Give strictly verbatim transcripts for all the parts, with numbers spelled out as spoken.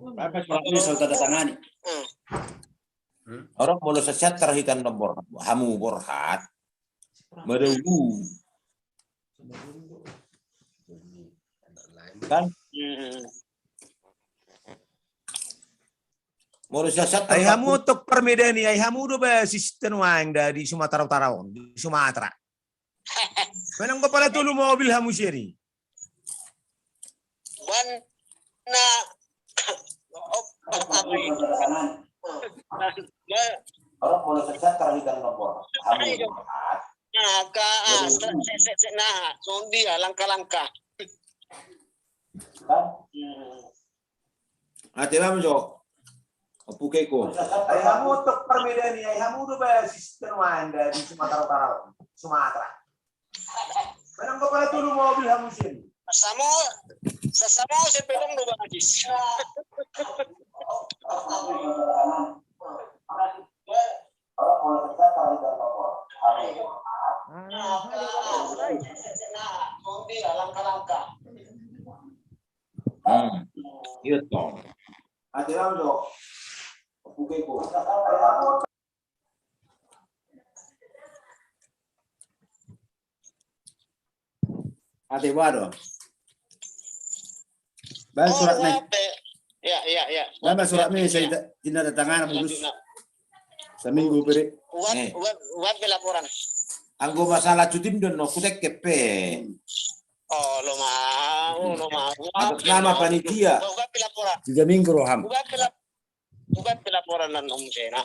Apa surat ini sudah tanda tangani? Orang molo sasat terahitan nomor hamu borhat. Madaulu. Kan? Molo sasat ai hamu tok parmedani, ai hamu do basis tenuaeng da di Sumatera Utara on, di Sumatera. Menang kepala tolu mobil hamu seri. Ban na Nah, ka, ah, se, se, se, nah, songon dia langkah-langkah. Ate bang jo. Opuke ko. Ai hamu tok parmedani, ai hamu do basis tenuaeng da di Sumatera Utara, Sumatera. Menang kepala tolu mobil hamu seri. Samo, sa-, samo se pelong do basis. Hmm. Iya toh. Ate boha do. Baen surat ni. Ya, ya, ya. Baen surat ni, saya tinda tangan mulus. Seminggu beri. Uap, uap, uap laporan. Anggo masalah cutim don no kutek kepe. Oh, lo mau, lo mau. Atas nama panitia. Uap laporan. Tiga minggu roham. Uap laporan. Bukan pelaporan nan om sena.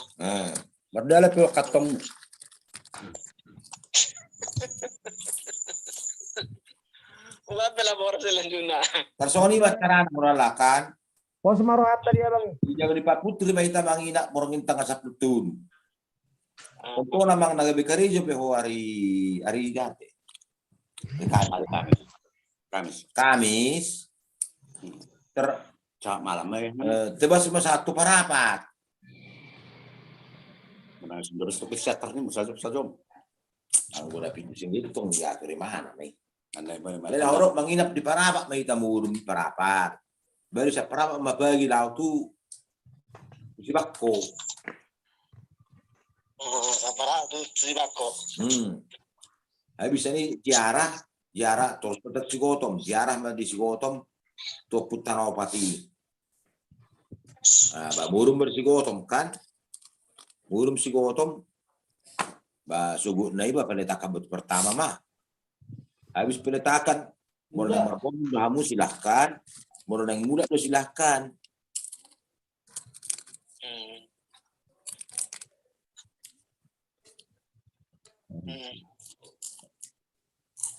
Mardala pe kantong. Bukan pelaporan selanjutnya. Tarsongon i ma carana molo lakan. Pos ma rohanta dia bang. Di jaga di Pak Putri ma hita manginak borngin tanggal sapuluh tahun. Contohna mang na gabe karejo pe ho ari, ari gate. Kamis. Kamis. Kamis. Ter Saat malam, eh. Tebas ma sahat tu Parapat. Menang sendiri tu kisah terni musa jom sajom. Anggo na pintu sendiri tong dia dari mana nih? Andai mana mana. Laho manginap di Parapat ma hita, murum di Parapat. Baru sa Parapat ma pagi laho tu Sibakko. Oh, sa Parapat tu Sibakko. Hmm. Habis ini ziarah, ziarah terus pada Sigotom, ziarah ma di Sigotom, tu Ompunta na Opat i. Ba murum ma di Sigotom kan, murum Sigotom, ba sogot na iba peletakan batu pertama ma. Habis peletakan, molo naeng marboru do hamu silahkan, molo naeng mulak do silahkan.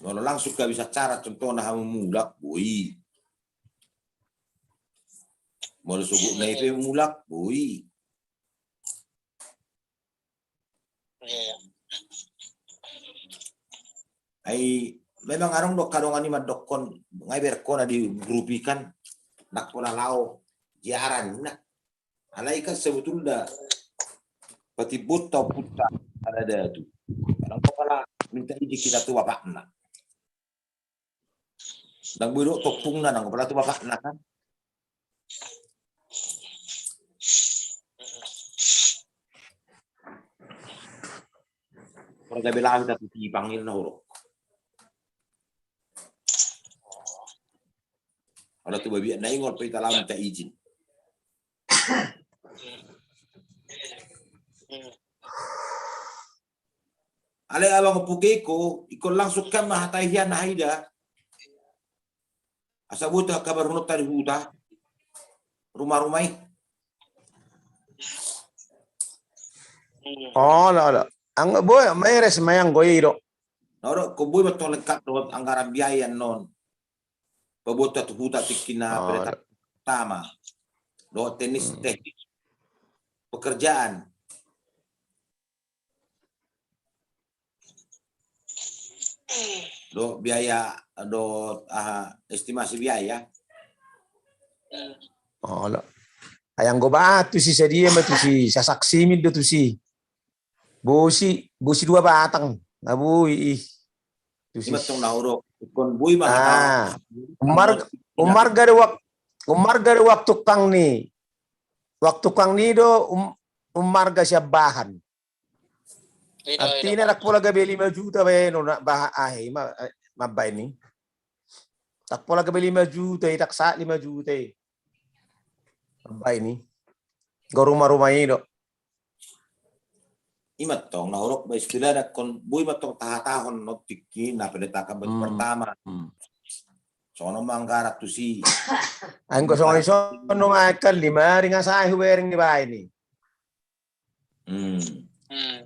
Molo langsung habis acara, contohna hamu mulak, boi. Molo sogot na i pe mulak, boi. Ai memang adong do angka dongan i mandokkon, nga iberengkon na di grup i kan, nang pola laho ziarah ninna. Alai kan sebetulna patimbunta Ompunta Anak Datu, nang pola minta izin hita tu bapakna. Ndang boi dohot ompungna, nang pola tu bapakna kan. Ora gabe laho hita tu Tipang i na huruk. Ora tu babiat na ingol pe hita laho minta izin. Alai abang, opuke i ko, ingkon langsung kan ma hatai hian na haida. Asa boi tu angka barunonta di huta, rumah-rumah i. Olo, olo. Anggo boi, meres ma i anggo i do. Na olo, ingkon boi ma tong lengkap dohot anggaran biaya annon. Paboto tu huta tingki na pertama. Dohot teknis, teknis pekerjaan. Dohot biaya, dohot aha, estimasi biaya. Olo. Ai anggo ba tusi sadia ma tusi, sasak simin do tusi. Bosi, bosi dua batang. Na boi i. Tusi. Ima tong na huruk. Ingkon boi ma. Ummarga do wak, Ummarga do uang tukang ni. Uang tukang ni do um, ummarga sian bahan. Artina ndang pola gabe lima juta baen on, baha ahe ma, mambaen i. Ndang pola gabe lima juta i, ndang sahat lima juta i. Mambaen i. Anggo ruma-ruma i do. Ima tong na horok ba istilahna kon boi ma tong tahatahon non tingki na penetapan baju pertama. Sono manggarak tusi. Anggo songon i sono ma kan lima ring asa hubereng ni baen i. Hmm. Hmm.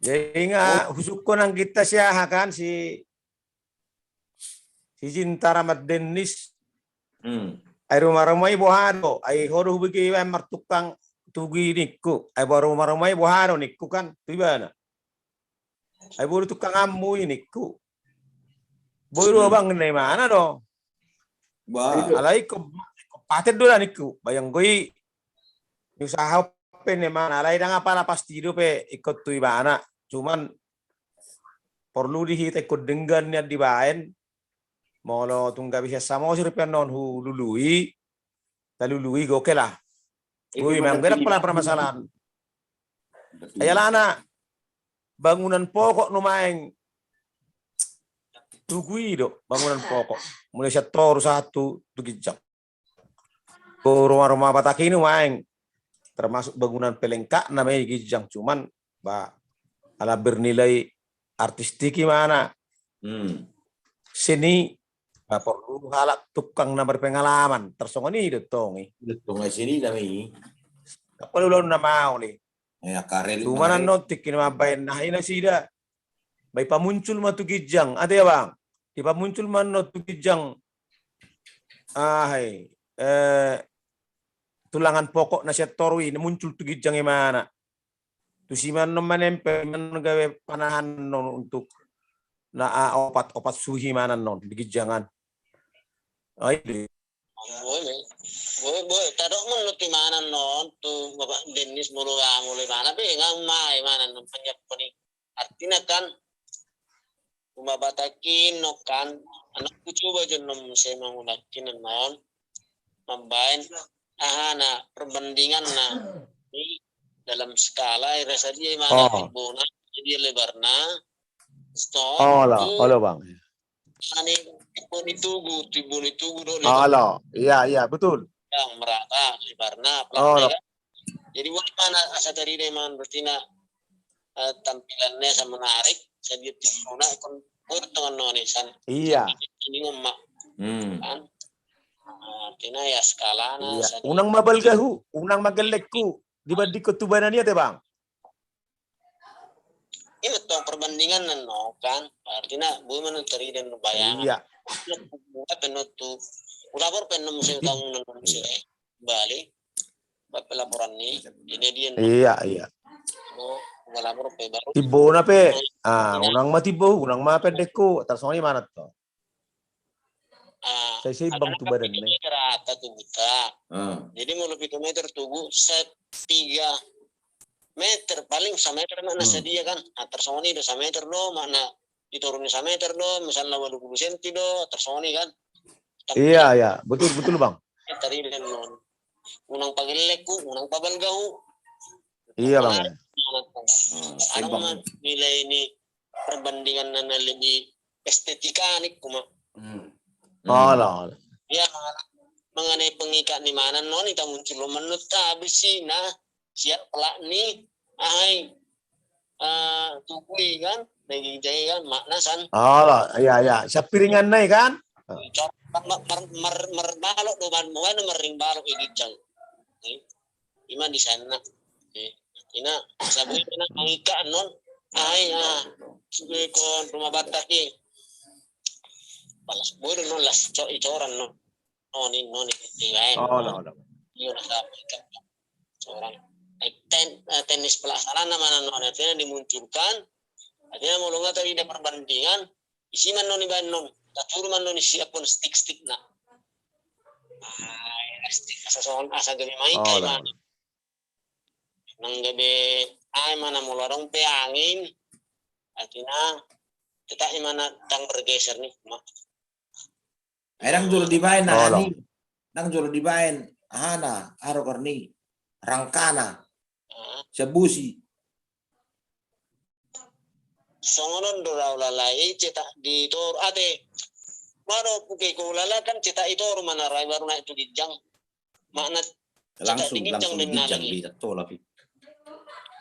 Jadi nga husukkon anggitta si aha kan si si Jintara ma Dennis. Hmm. Ai ruma-ruma i boha do, ai ho do hubege iba martukang tugu i ningku. Ai boha ruma-ruma i boha do ningku kan tu ibana. Ai boi do tukanganmu i ningku. Boi do abang na imana do. Alai ko paten do da ningku. Bayang goi ni usaha pe na imana. Alai ndang apala pasti do pe ingkon tu ibana. Cuman porlu di hita ingkon denggan nian dibaen. Molo tung gabe sian Samosir pe annon hulului. Talului goke lah. Boi memang beda pola permasalahan. Ai alana bangunan pokok nuaeng tugu i do bangunan pokok. Mulai sian toru sahat tu ginjang. Ruma-ruma Batak i nuaeng termasuk bangunan pelengkapna ma i ginjang, cuman ba ala bernilai artistik imana. Hmm. Seni ba porlu halak tukang na berpengalaman, tarsongon i do tong i. Betul, seni na ma i. Apa lu lalu nama oli. Cuman annon tingki na mambaen na hina sida. Ba ipamuncul ma tu ginjang, ate ya bang. Ipamuncul ma annon tu ginjang. Ah, hai. Eh, tulangan pokok na sian toru i na muncul tu ginjang imana. Tusi ma annon manempel, imana gabe panahan annon untuk na ah, opat, opat suhi imana annon di ginjangan. Ai. Boi, boi, boi, tadok mun nuti imana annon tu Bapak Dennis molo ba molo imana be ngang ma imana annon panjapon i. Artina kan Uma Batak i annon kan, annon hucoba jo annon muse mangulahi annon mambaen ahana perbandinganna i dalam skala i rasa dia imana timbona, dia lebarna. Stop. Olo, olo bang. Ani timboni tugu, timboni tugu do. Olo, iya iya betul. Yang merata lebarna. Olo. Jadi buat mana asa tarida imana berarti na eh, tampilannya asa menarik, sadia timbona kon bertongan noni san. Iya. Ini ngomong. Hmm. Kan? Artina ya skalana. Iya. Unang mabalgahu, unang magellekku dibandingkon tu badan i ate bang. Ini tong perbandingan annon kan. Artina boi mana tarida bayangan. Iya. Apa not tu ulapor pe annon muse utang annon muse. Balik. Ba pelaporan ni ini dia. Iya iya. Mau lapor pe baru. Timbona pe. Ah, unang ma timbo, unang ma pendekku. Tarsongon i mana to. Ah, sai seimbang tu badan ni. Rata tu buta. Jadi molo pitu meter tugu set tiga meter paling sameter mana sadia kan. Ah, tarsongon i do sameter do mana ditoruni sameter do, misalna walu pulu senti do, tarsongon i kan. Iya iya, betul betul bang. Tarida annon. Unang pagellekku, unang pabalgahu. Iya bang. Ada ma nilai ni perbandingan na lebih estetika ni kuma. Olo. Ya mengenai pengikat ni imana annon i tamuncul manut ta besi na siap pelak ni ahai. Ah, tugu i kan, daging jahe kan, makna san. Oh, iya iya. Siap piringan na i kan. Mar mar mar balok do ban mo kan marring balok i ginjang. Ima di sana. Ina sabu ina mangika non. Ai ah. Sudah kon rumah batak i. Balas bodo non las cok icoran non. Noni noni. Iya. Oh, no, no. Iya na sabu. Seorang eh, ten, eh, teknis pelaksanaan mana non artinya dimunculkan, artinya molo nga tadi ada perbandingan isi man non ibaen non tatur man non isi akun stick stick na. Ah, stick asa son asa gabe main kai man. Nang gabe Ai mana molo adong pe angin, artina tetap i mana tang bergeser ni ma. Ai dang jolo dibaen na ni, dang jolo dibaen ahana, aha do goar ni, rangkana. Sian bosi. Songon on do ra ulala i cetak di toru ate. Maro puke ko ulala kan cetak i toru mana rai baru naik tu ginjang. Makna langsung langsung di ginjang di tolap i.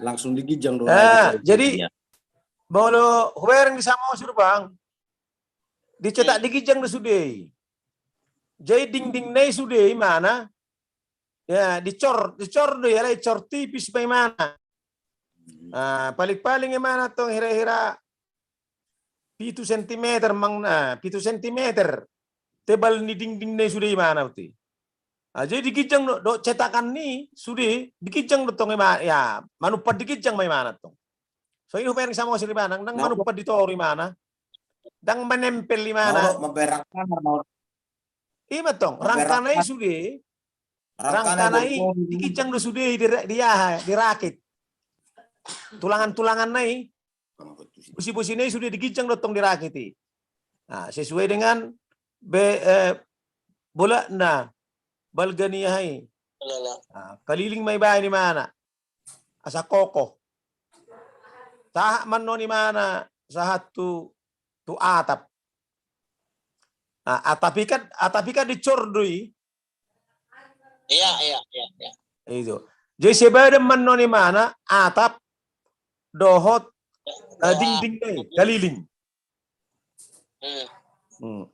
Langsung di ginjang do. Jadi molo hubereng di Samosir bang, dicetak di ginjang do sude i. Jadi dingdingna i sude i mana, ya dicor, dicor do i alai cor tipis ma i mana. Paling-paling i mana tong hira-hira pitu sentimeter mang, pitu sentimeter tebal ni dingdingna i sude i mana uti. Jadi di ginjang do, do cetakan ni sude di ginjang do tong i mana, ya manumpan di ginjang ma i mana tong. So i hubereng Samosir i mana, dang manumpan di toru i mana, dang manempel i mana. Ima tong rangkana i sude. Rangkana i di ginjang do sude i di aha, dirakit. Tulangan-tulanganna i, bosi-bosina i sude di ginjang do tong dirakit i. Sesuai dengan be bolakna balga ni aha i. Kaliling ma ibaen i mana asa kokoh. Sahat ma annon i mana sahat tu, tu atap. Atap i kan, atap i kan dicor do i. Iya, iya, iya. Itu. Jadi sebadan ma annon i mana atap dohot dingdingna i kaliling.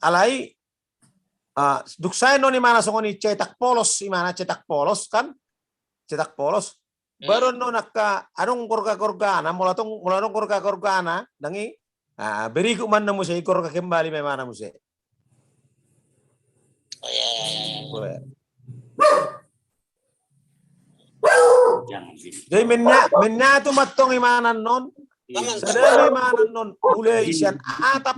Alai dung sae annon i mana songon i cetak polos i mana, cetak polos kan, cetak polos. Baru annon angka adong gorga-gorgana, molo adong, molo adong gorga-gorgana dang i, berikut ma annon muse i gorga kembali ma i mana muse. Jadi menyatu ma tong i mana annon. Sada ma i mana annon mulai sian atap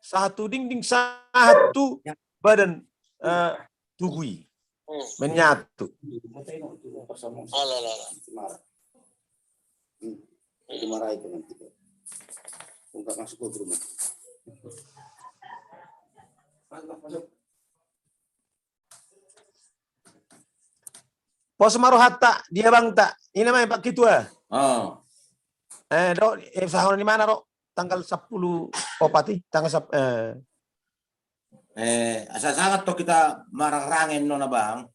sahat tu dingding sahat tu badan tugu i. Menyatu. Pos ma rohanta di abangta, ina ma i Pak Ketua. Do, sahat ni mana do tanggal sampulu opat i, tanggal sap, eh, asa sangat to kita marangrangen nona bang.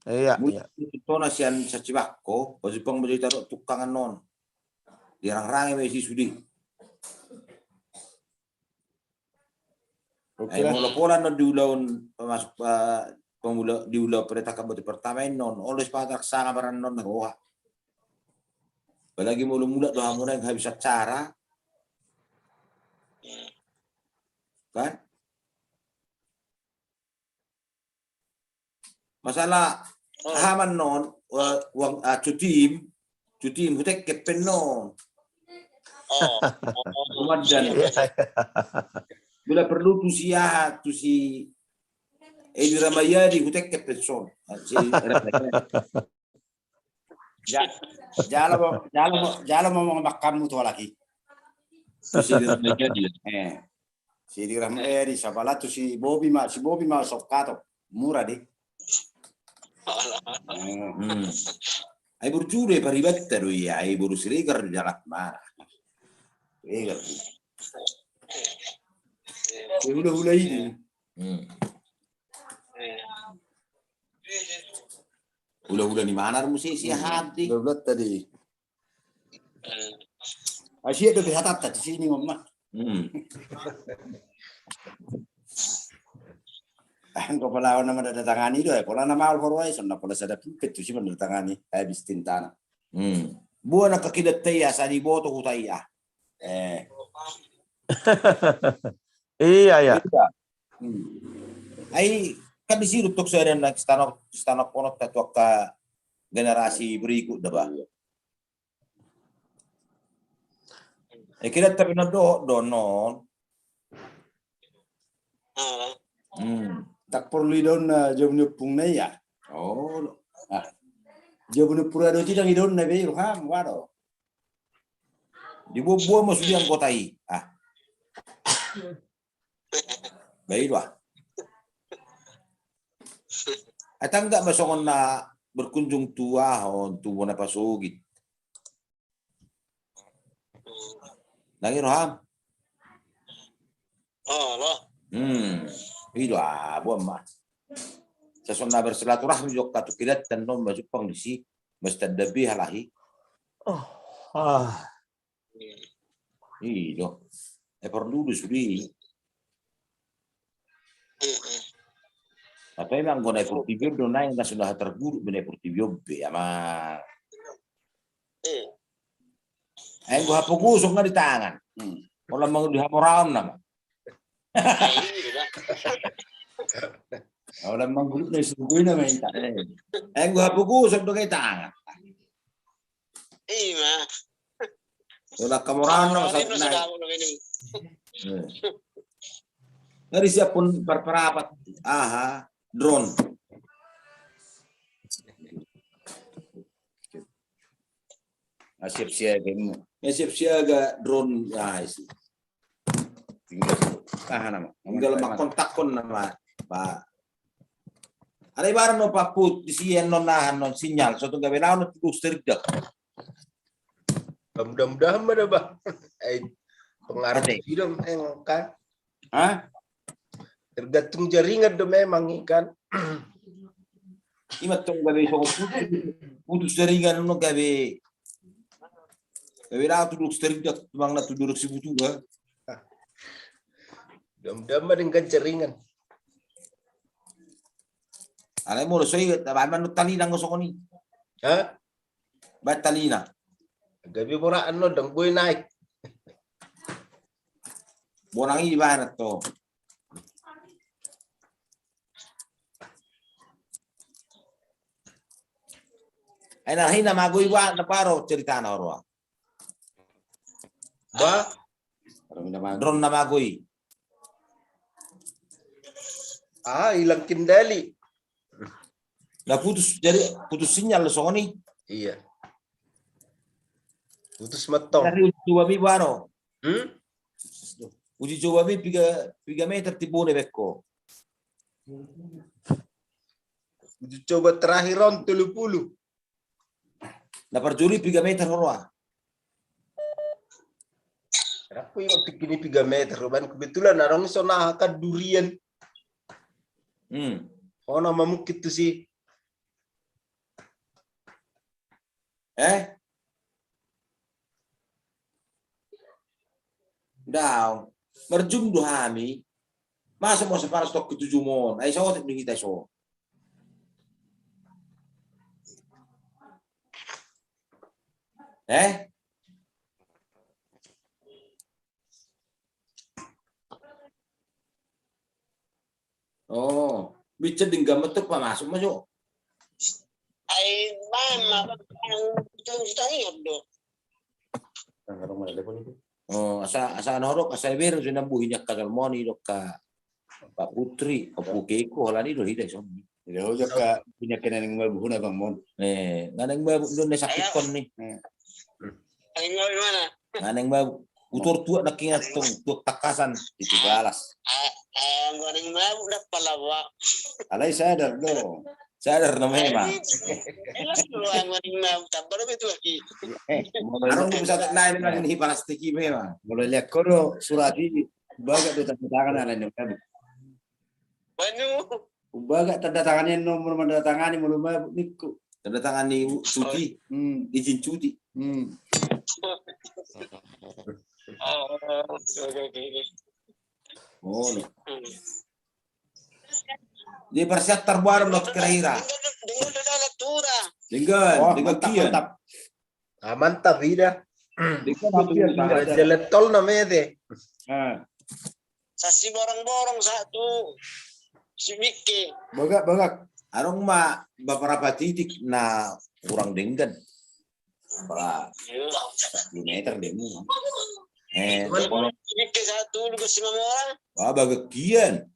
Iya, iya. Tona sian Sacibakko, baju pang baju taro tukang non. Dirangrangen ma i si sudi. Ai molo pola non di ulaon pamasuk, pemula di ulaon penetapan batu pertama i non, olo sipata sanga baran non na roha. Apalagi molo mulak do hamu naeng habis acara. Kan? Masalah aha man non, uang, cutim, cutim hutengkep pe non. Komandan. Bila perlu tu si aha, tu si Edi Ramayadi hutengkep pe son. Jalo, jalo, jalo ma makammu tu halak i. Si Edi Ramayadi. Eh, si Edi Ramayadi, sabala tu si Bobi ma, si Bobi ma sokkato. Mura di. Ai burju do i paribatta do i, ai boru Siregar do jalan mana. Siregar. Hula-hula i. Hula-hula ni mana muse si hati. Hula-hula tadi. Asia do be hatanta di sini ngomma. Anggo pola nama datangani do, pola nama alhoroi sonna pola sada pipet tu si mana datangani habis tintana. Buana kakidat tai asa di boto hutai ah. Eh. Iya, iya. Ai kan di situ tok saya dan stand up, stand up kono tatu akka generasi berikut dah bah. Eh, kira tapi na dohot do non. Tak perlu i do na jom ni ompung na iya. Oh. Dia boleh pura do tidak idon na be, Ilham, waduh. Dibuat-buat masuk di anggota i. Ah. Baik lah. Atang nggak masuk na berkunjung tua, on tu bona pasogit. Nang i roham. Oh, lo. Hmm. Ido, ah, buat ma. Sasona bersilaturahmi juga tu kilat dan non masuk pang di si. Mesti ada bihalahi. Oh. Ah. Ido. Eh, perlu di sudi. Apa emang gua naik portibi do naik na sudah terguruk naik portibi be ama. Eh, gua hapu gosok nggak di tangan. Hmm. Kalau mau di hamoraon nama. Kalau mau guruk naik sungguh nama minta. Eh, gua hapu gosok dong di tangan. Ima. Udah kamoraon nama satu naik. Dari siap pun berperapat. Aha, drone. Ah, siap siaga ini. Ya, siap siaga drone. Ah, isi. Tinggal, ah, nama. Tinggal mengkontak kon nama, Pak. Ada ibarat no Pak Put, di sini non nahan non sinyal, suatu gabe lawan tu listrik dah. Mudah-mudahan mana bah. Eh, pengaruh tidak, eh, kan. Hah? Tergantung jaringan do memang, kan. Ima tong gabe songon putus, putus jaringan no gabe. Gabe na tu duk sering dak mang na tu duk sibutu ha. Dam-dam ma dengan jaringan. Alai molo soi tabaman talina ngosongoni. Ha? Batalina. Gabe bola anu dang boi naik. Bonang i barat to. Ai na hina magoi ba na paro ceritana oroa. Ba? Ron na magoi. Ah, hilang kendali. Na putus, jadi putus sinyal songon i. Iya. Putus matong. Dari uji coba mi bano. Hmm? Uji coba mi piga, piga meter tibune bekko. Uji coba terakhir on tolu pulu. Na parjolo i piga meter oroa. Rakku i tinggi ni piga meter. Ban kebetulan adong so na kan durian. Hmm. Ona mamukit tu si. Eh? Daong. Marjum do hami. Masa mau separas tok ketujuh mon. Ai so otik di kita so. Eh? Oh, bisa denggan metu pamasuk masuk. Ai mama itu kita ingat do. Oh, asa asa norok asa beru sudah buhinya kadal moni do ka. Pak Putri, Pak Pukeko, holan i do hita i son. Ida ho jaka punya kena ning mabu huna bang mon. Eh, nganeng mabu do ne sakit kon ni. Nganeng mabu mana? Nganeng mabu. Utor tuak na kingat tong tuak takasan itu balas. Nganeng mabu dak pala wa. Alai sadar do. Sadar na memang. Jelas do nganeng mabu tambah do betul lagi. Arung bisa tak naik memang ini plastik i memang. Mulai lihat kono surat i. Bagak do tanda tangan alai nang mabu. Banu. Bagak tanda tangan i nomor menandatangani molo mabu ningku. Tanda tangan ni cuti. Hmm. Izin cuti. Hmm. Oh, oke, oke. Oh, no. Hmm. Di persiap terbaru lo kira-kira. Denggan, denggan, denggan, denggan, denggan, denggan. Denggan, oh, denggan mantap, kian. Mantap. Ah, mantap ida. Denggan, denggan, denggan. Jalan tol namanya te. Ah. Sasi borong-borong satu si Mikke. Bagak, bagak. Adong ma beberapa titik na kurang denggan. Berapa kilometer denggan. Eh, si Mikke satu lu ke Simamora. Wah, bagak kian.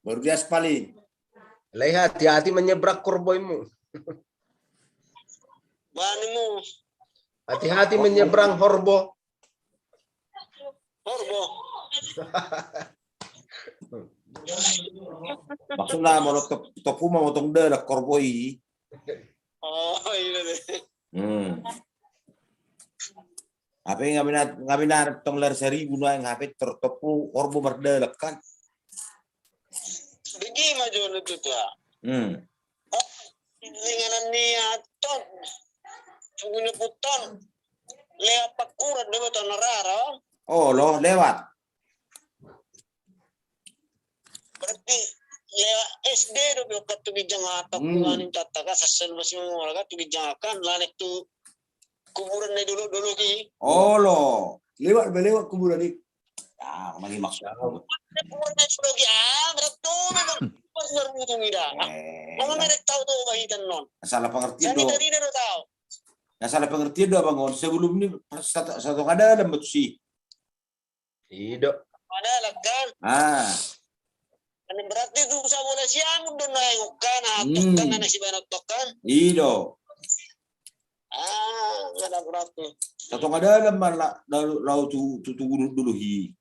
Baru di aspal i. Alai hati-hati menyeberang korboimu. Banimu. Hati-hati menyeberang, Horbo. Horbo. Maksudna molo top, top uma motong dalan Horbo i. Oh, iya deh. Hmm. Hape nga bina, nga bina tong lar saribu nuaeng hape tor top u Horbo mardalan kan. Begi ma jo na tutu. Hmm. Dengan ni aton. Sungguh nyebuton. Lewat pakuran do beton rara. Oh, lo lewat. Berarti lewat S D do be okat tu ginjang atak. Hmm. Kuanin tata ka sasel masih mengolah ka tu ginjang akan lanek tu kuburan na dulu-dulu ki. Olo, lewat be lewat kuburan i. Ah, lagi maksud. Kuburan na dulu ki, ah, berat tu memang. Pas baru butuh mida. Eh. Kamu merek tahu tu bahitan non. Salah pengertian do. Dari do tahu. Ya salah pengertian do abang on. Sebelum ni satu, satu kada dalam betul sih. Ido. Mana lah kan? Ah. Kan berarti tu sa bola siamun do na engok kan, ah, hmm, tok kan, na si banat tok kan? Ido. Ah, nga ada berarti. Satu kada dalam mana lau tu, tu, tu dulu, dulu hi.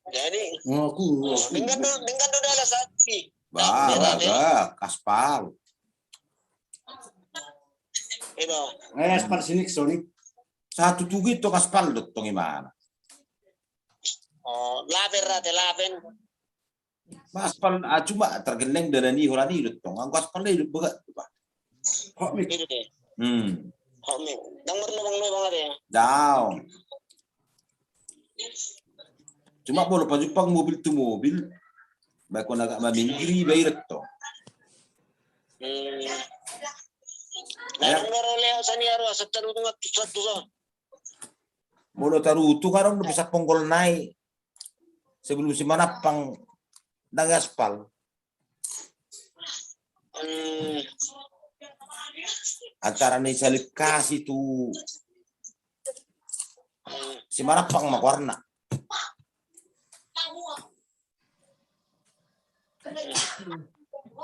Jadi, oh, aku, oh, aku. Dengan tu, dengan tu dalam saksi. Bah, bah, bah, kaspal. Ido. Eh, aspal sinik, Sony. Satu tugi tu aspal do tong imana. Oh, lapen rate, lapen. Aspal, ah, cuma tergeleng dalan i holan i do tong. Anggo aspal i do begat do, bah. Hot mix. Ido deh. Hmm. Hot mix. Dang berlubang-lubang ada ya? Dang. Cuma molo pajumpang mobil tu mobil, baikon agak maminggiri, bairek to. Hmm. Dalam baru leo sani aru asap tarutung atu satu so. Molo tarutung adong do bisa ponggol nai. Sebelum si manampang dang aspal. Hmm. Antara ni Salib Kasih tu, hmm, si manampang ma goarna.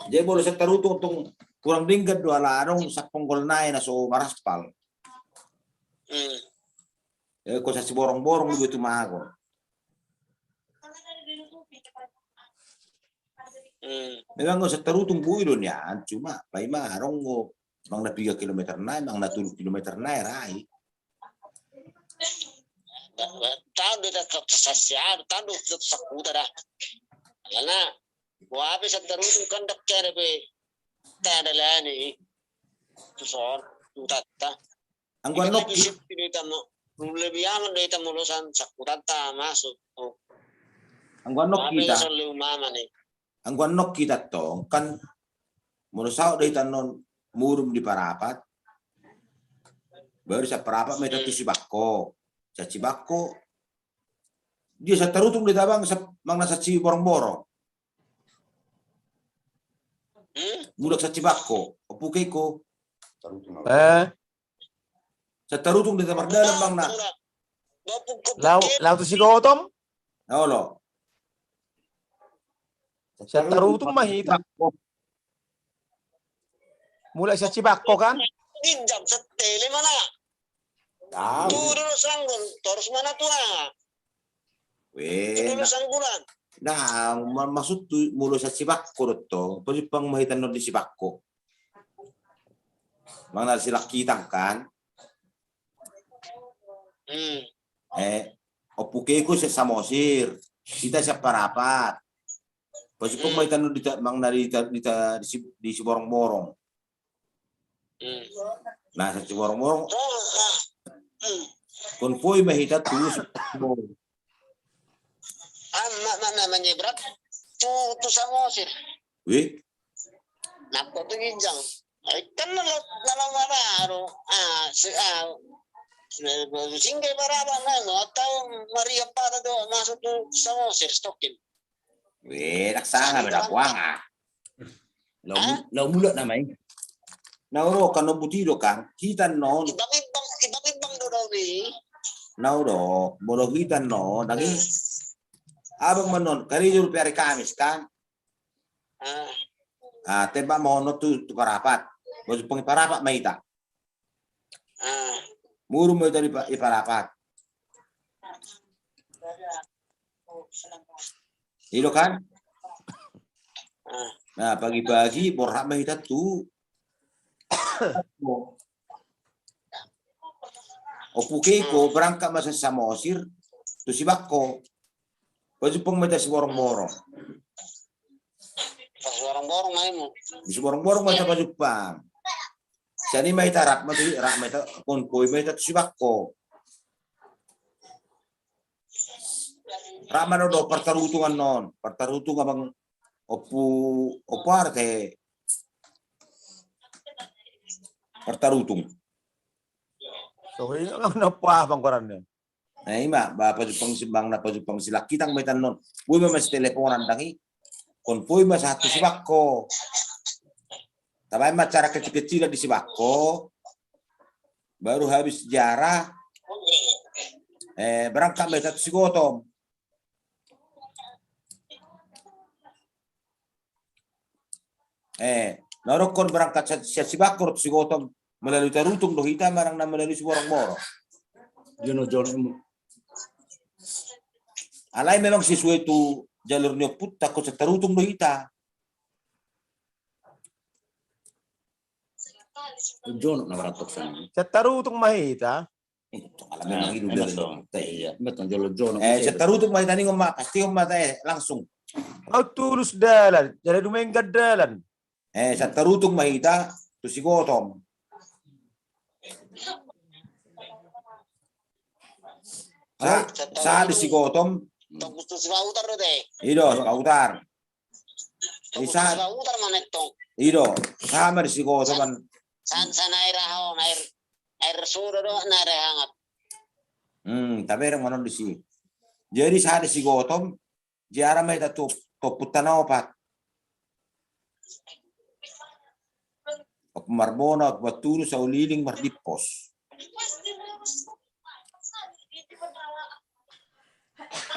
Jadi molo satarutung tong kurang denggan do ala adong saponggol nai na so maraspal. Hmm. Eh, ko sasi borong-borong do tu mago. Hmm. Memang nggak usah tarutung bui do nian, cuma paima adong nggak, mang na piga kilometer nai, mang na tolu kilometer nai rai. Tahu do tak sasian, tahu do tak sakuta dah. Karena gua habis tarutung kan dak kere be tak ada lani. Tu son, tu tata. Anggo annon hita, lebih aman do hita molo san sakutanta masuk. Anggo annon hita, anggo annon hita tong kan molo saut do hita annon murum di Parapat. Baru sian Parapat ma hita tu Sibakko. Sian Sibakko dia satarutung do hita bang, mang na sian Siborongborong. Mulak sian Sibakko, ompu Keiko. Eh. Satarutung do hita mardalan bang na. Laho, laho tu Sigotom? Olo. Satarutung ma hita. Mulak sian Sibakko kan? Ginjang satele mana? Tahu. Tu dulu sanggul, terus mana tua? Weh, tu dulu sanggulan. Nah, maksud tu molo sian Sibakko do tong, pajumpang ma hita annon di Sibakko. Mang na silang kitang kan? Hmm. Eh, ompu Keiko sian Samosir, hita sian Parapat. Pajumpang ma hita annon di ta, mang na di ta, di ta, di Siborongborong. Hmm. Nah, sian Siborongborong. Hmm. Konvoi ma hita tu Siborongborong. Amat mana menyeberang tu, tu Samosir. Wih. Napa tu ginjang? Kan na, na, na, na, ah, si, ah, singgah Parapat na, atau Maria pada do masuk tu Samosir stokin. Weh, dak sanga beda buang ah. Lau mulak nama i. Na ro kan no buti do kan, hita annon. Ibang-ibang, ibang-ibang do dau ni. Na ro, molo hita annon, dang i. Abang ma annon, karejo dope ari Kamis kan. Ah, tembak ma annon tu, tu Parapat. Pajumpang i Parapat ma hita. Murung ma hita di pa-, di Parapat. I do kan? Nah, pagi-pagi borhat ma hita tu Ompu Keiko, berangkat ma sian Samosir tu Sibakko. Pajumpang ma hita Siborongborong. Siborongborong ma hita pajumpang. Sian i ma hita rap ma tu, rap ma hita, konvoi ma hita tu Sibakko. Rap ma dohot Partarutung annon, Partarutung abang Ompu, Ompu Arte. Partarutung. So, ini kan apa, Bang, korannya? Nah, ima, ba, pajumpang si, bang na pajumpang si Lakitang ma hita annon. Boi ma masiteleponan dang i. Konvoi ma sahat tu Sibakko. Tabaen ma acara kecil-kecilan di Sibakko. Baru habis ziarah, eh, berangkat ma hita tu Sigotom. Eh, na dokkon berangkat sian, sian Sibakko tu Sigotom, melalui Tarutung do hita manang na melalui Siborongborong? Jono, jono. Alai memang sesuai tu jalur ni ompunta, sian Tarutung do hita. Jono na barattok sana. Sian Tarutung ma hita. Itu, ala memang itu. Iya, betul, jolo jono. Eh, sian Tarutung ma hita, ningon ma, pasti on ma, eh, langsung. Au tulus dalan, jadi dumenggan dalan. Eh, sian Tarutung ma hita tu Sigotom. Sa, sa di Sigotom. Tong tu Sipautar do te. I do, Sipautar. Tong tu Sipautar ma nettong. I do, sa ma di Sigotom. San, san air aho, air, air soda do, na air hangat. Hmm, tabereng ma annon disi. Jadi sa di Sigotom, ziarah ma hita tu, tu ompunta na opat. Ompu Marbona, Ompu Antulus, Auliling, Mardimpos.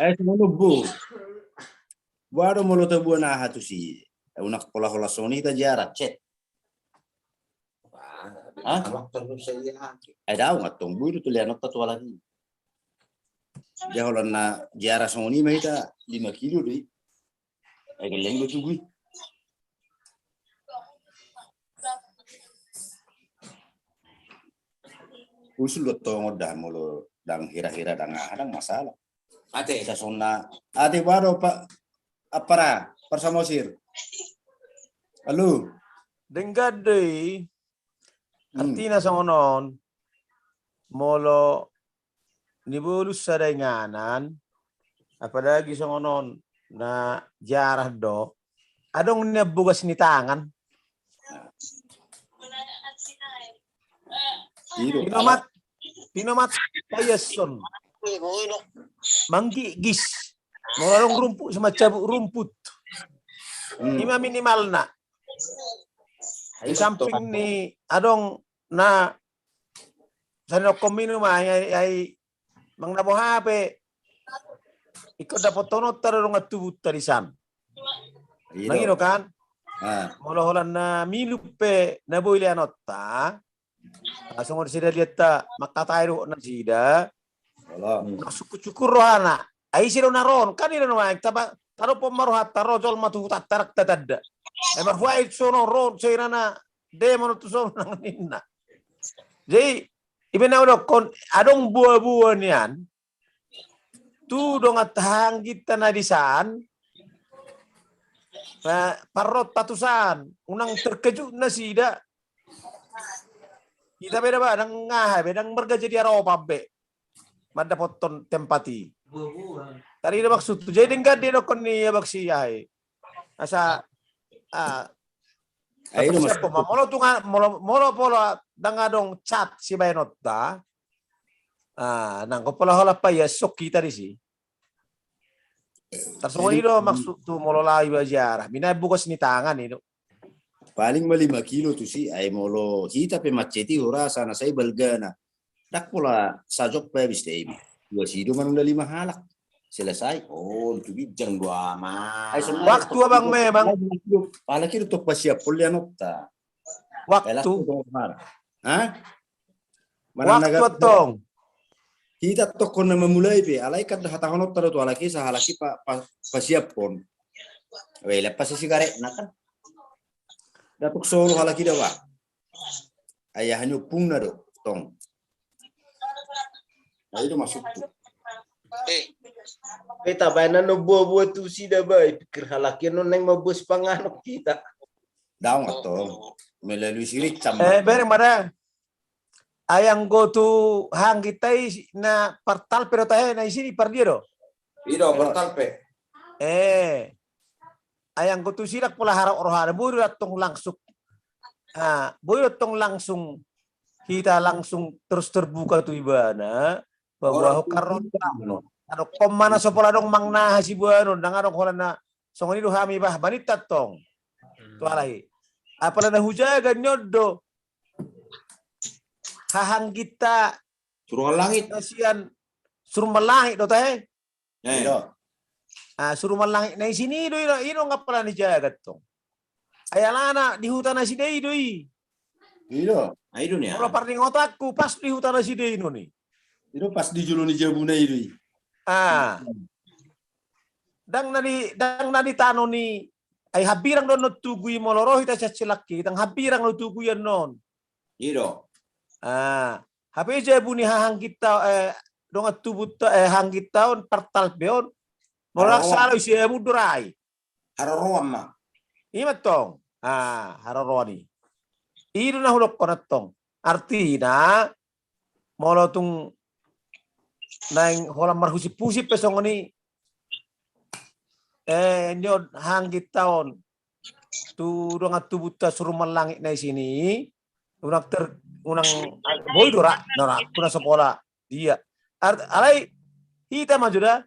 Eh, songon on, Bu. Boha do molo taboan aha tusi? Eh, unang pola holan songon i hita ziarah, cet. Hah? Eh, daong antong, boi do tu leanonta tu halak i. Dia holan na ziarah songon i ma hita lima kilo do i. Eh, gelleng do tugu i. Usul do tongon da molo dang hira-hira dang aha dang masalah. Ate. Sasona. Ate boha do, Pak. Apa ra, Parsamosir. Halo. Denggan do i. Hmm. Artina songon on. Molo nibolus sada inganan, apalagi songon on na ziarah do, adong nian bogas ni tangan. Pinomat, pinomat paias on. Manggigis. Molo adong rumput, so mancabut rumput. Hmm. Ima minimalna. Di samping ni adong na sandok kombinu ma, ai, ai, ai, mang na boha pe. Ingkon dapothononta do dongan tubunta di san. Mangido kan? Ah. Molo holan na minum pe na boi leanonta. Langsung on sida liatta mangkatai do nasida. Langsung syukur-syukur rohana. Ai ise do na ro on, kan i do nuaeng taba, tadophon ma rohanta ro jolma tu hutanta dang tatanda. Ai marhuain sono ro on, soirana demo tu sono nang ninna. Jadi, ipe na hudokkon, adong boa-boa nian, tu dongan tangginta na di san, parrohanta tu san, unang terkejut nasida. Hita be daba, dang aha be, dang marga jadi aropan be. Mandapothon tempat i. Tadi do maksud tu, jadi denggan do i dokkon ni abang si aha i. Asa, ah, molo tunga, molo, molo pola dang adong cat sibaenonta. Ah, nang pola holan paias, sok hita disi. Tarsongon i do maksud tu molo laho iba ziarah. Mina bogas ni tangan i do. Paling ma lima kilo tusi, ai molo hita pe mancet i hurasa na sai balgana. Dang pola sajom pe habis da iba. Dua sido manunda lima halak. Selesai. Oh, itu ginjang do ama. Waktu abang memang. Apalagi do tong pasiaphon leanonta. Waktu. Hah? Waktu antong. Hita tongkon na mamulai pe, alai kan hatahononta do tu halak i, sahalak i pa, pa, pasiaphon. Wele pasi sigaretna kan. Datuk solo halak i da ba. Ayah ni ompungna do tong. Ai do masuk tu. Eh. Hita baenan no buah-buah tusi da ba, pikir halak i non naeng mambuat panganon hita. Daong atong. Melalui sirik sama. Eh, bereng mana? Ai anggo tu hangkita i na partalpe do tahe, na isi ni pardia do. Ido partalpe. Eh. Ai anggo tusi ndang pola harap rohana, boi do antong langsung. Ah, boi do antong langsung, hita langsung terus terbuka tu ibana. Bahwa hokar ro. Adong kommana so pola adong mangnaha sibuanon, ndang adong holan na songon i do hami bah, baninta antong. Tu halak i. Apala na hujaga ni on do. Hahangginta. Surungan langit. Sian Surungan langit do tahe. Eh. Ah, Surungan langit na isi ni do, i do, i do nga pola ni jaga tong. Ai alana di huta na sidei do i. I do. Ai do ni. Kalau parningotanku pas di huta na sidei do ni. I do pas di jolo ni jabuna i do i. Ah. Ndang na di, ndang na di tano ni, ai hambirang do annon tugu i molo ro hita sian Silangki, ndang hambirang do tugu i annon. I do. Ah, hape jabu ni hahangginta, eh, dongan tubunta, eh, hangginta on, partalpe on. Molo ndang sala i siamun do ra i. Haroroan ma. I ma tong. Ah, haroroan i. I do na hudokkon antong. Artina, molo tung naeng holan marhusip-husip pe songon i. Eh, ni on hangginta on. Tu dongan tubunta Surungan langit na isi ni. Unang ter, unang boi do ra, na ra, kuna so pola. Dia. Art, alai, hita ma jo da.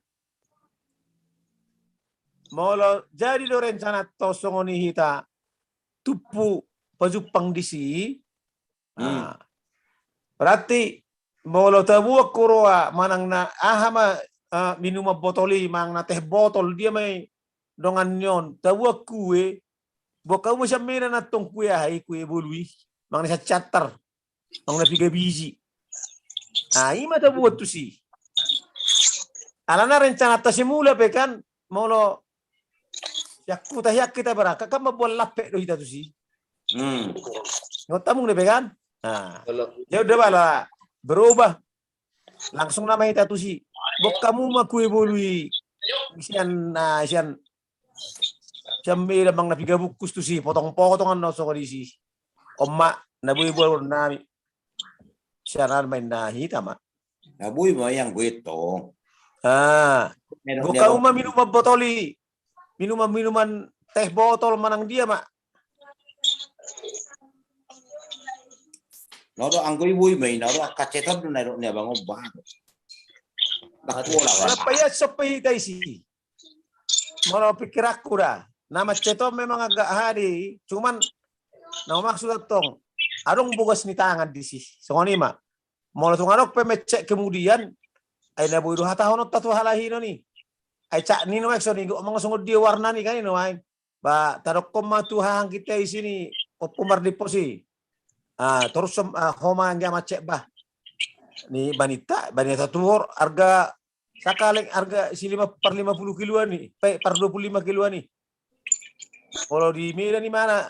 Molo jadi do rencana to songon i hita tumpu pajumpang disi. Hmm. Ah. Berarti molo tabuat huroa manang na aha ma, ah, minuman botol i, manang na teh botol dia ma i dongan ni on. Tabuat kue, buat hamu ma sian Medan antong kue aha i, kue bolu i. Manang na sian Siantar. Manang na piga biji. Ah, i ma tabuat tusi. Alana rencananta semula pe kan, molo sian huta hian hita berangkat kan mamboan lampek do hita tusi. Hmm. Ingot hamu na pe kan? Ah. Jauh da bala berubah. Langsung nama hita tusi. Buat hamu ma kue bolu i. Sian, ah, sian Sian Medan manang na piga bungkus tusi, potong-potongan na songon disi. On ma na boi boan nami. Sian an ma inna hita ma. Na boi ma i anggo i tong. Ah. Buat hamu ma minuman botol i. Minuman-minuman teh botol manang dia ma. Na do anggo i boi ma i, na do angka ceton do na dok ni abang on bah. Ndang pola. Napa ia sope hita isi. Molo pikiranku da, na mancet on memang agak hadi, cuman na maksud antong adong bogas ni tangan disi, songon i ma. Molo tung adong pe mancet kemudian, ai na boi do hatahononta tu halak i non i. Ai cak ni nuaeng songon i, gok manang songon dia warna ni kan i nuaeng. Ba tadokkon ma tu hahang hita isi ni, Ompu Mardimpos i. Ah, torus, ah, ho ma anggia mancet bah. Ni baninta, baninta tuhor, arga sakaleng arga isi lima, par lima puluh kiloan i, pe, par dua puluh lima kiloan i. Molo di Medan i mana?